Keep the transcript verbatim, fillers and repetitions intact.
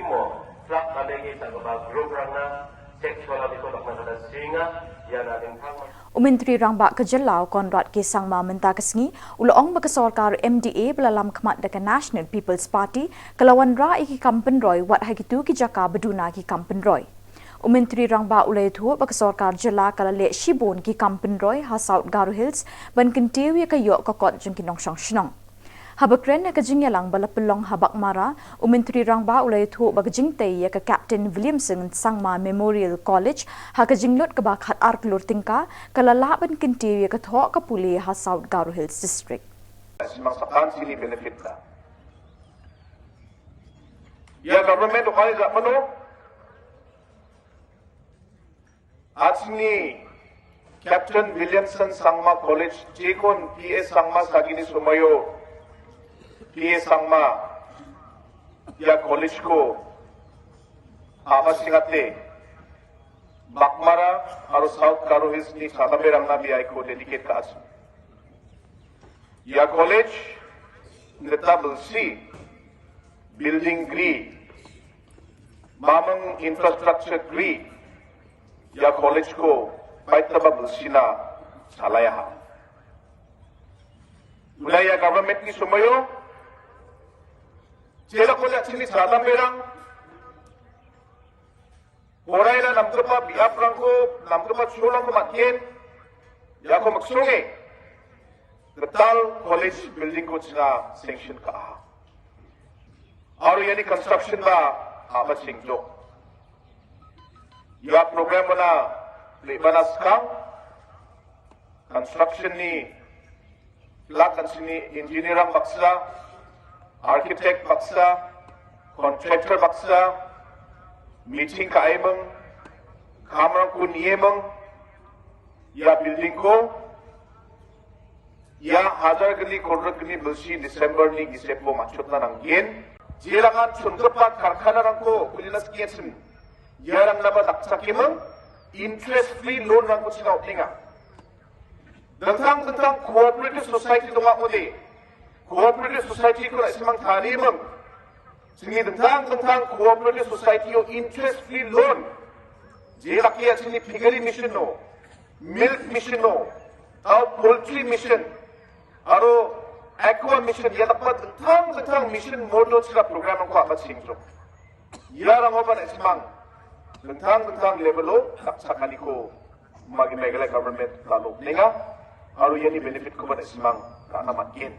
Mo, flak ka legi ta ka ba group rang na, sexual abiko bak na ka da singa, ya na ding thang ma. U Myntri Rangbah ka jylla u Conrad K Sangma mynta ka sngi u la ong ba ka sorkar M D A ba la lam khmat da ka National People's Party ka la wanrah ïa ki kam pynroi wat ha kitu ki jaka ba duna ki kam pynroi. U Myntri Rangbah u la ïathuh ba ka sorkar jylla ka la leh shibun ki kam pynroi ha South Garo Hills ban kyntiew ïa ka ïoh ka kot jong ki nongshong shnong. Haba kren ha ka jingïalang ba la pynlong ha Baghmara, u Myntri Rangbah u la ïathuh ba ka jingtei ïa ka Captain Williamson Sangma Memorial College ha ka jinglut kaba khatar klur tyngka ka la lah ban kyntiew ïa ka thoh ka pule ha South Garo Hills District. Simang sakan sini benefit ka. Ya government o kali jak mano. Atsini Captain Williamson Sangma College, jekon P A Sangma sagini sumayo, P A Sangma ya college ko, ama singate, Baghmara, aro South Garo Hills ni Chadamberang na biai ko dedicate ka asu. Ya college, neta belsi, building gri, mamang infrastructure gri, ya college ko, paita ba belsi na, salaya ha. Mulai ya government ni sumayo, jela ko ya sini Chadamberang, Korai la nam kepa biap rang ko, nam kepa chulang ko matien, ya ko maksonge. Betal college building ko china sanction ka. Aru yani construction ba, apa singjo. Ya program mana, le bana skang, construction ni, lak kan sini engineer ang baksa, architect baksa, contractor baksa, meeting ka aimang, kamar ku niemang, ya building ko, ya hajar gni koror gni belsi December ni gisepo machut na nangin. Jelangan sun kepa karkhana rang ko, kulina skietsen. Ya rang naba daksa kimang, interest free loan rang ko china utninga. Dengtang dengtang cooperative society dong aku di. Cooperative society ko la simang tali mem. Sini dengtang dengtang cooperative society yo interest free loan. Je laki ya sini piggery mission no, milk mission no, tau poultry mission, aro aqua mission, ya dakpa dengtang dengtang mission model sila program ko amat singjo. Ya rang oban simang dengtang dengtang level o, tak sakali ko magi Meghalaya government lalu ninga, aru yani benefit ko ban simang ka namat kin.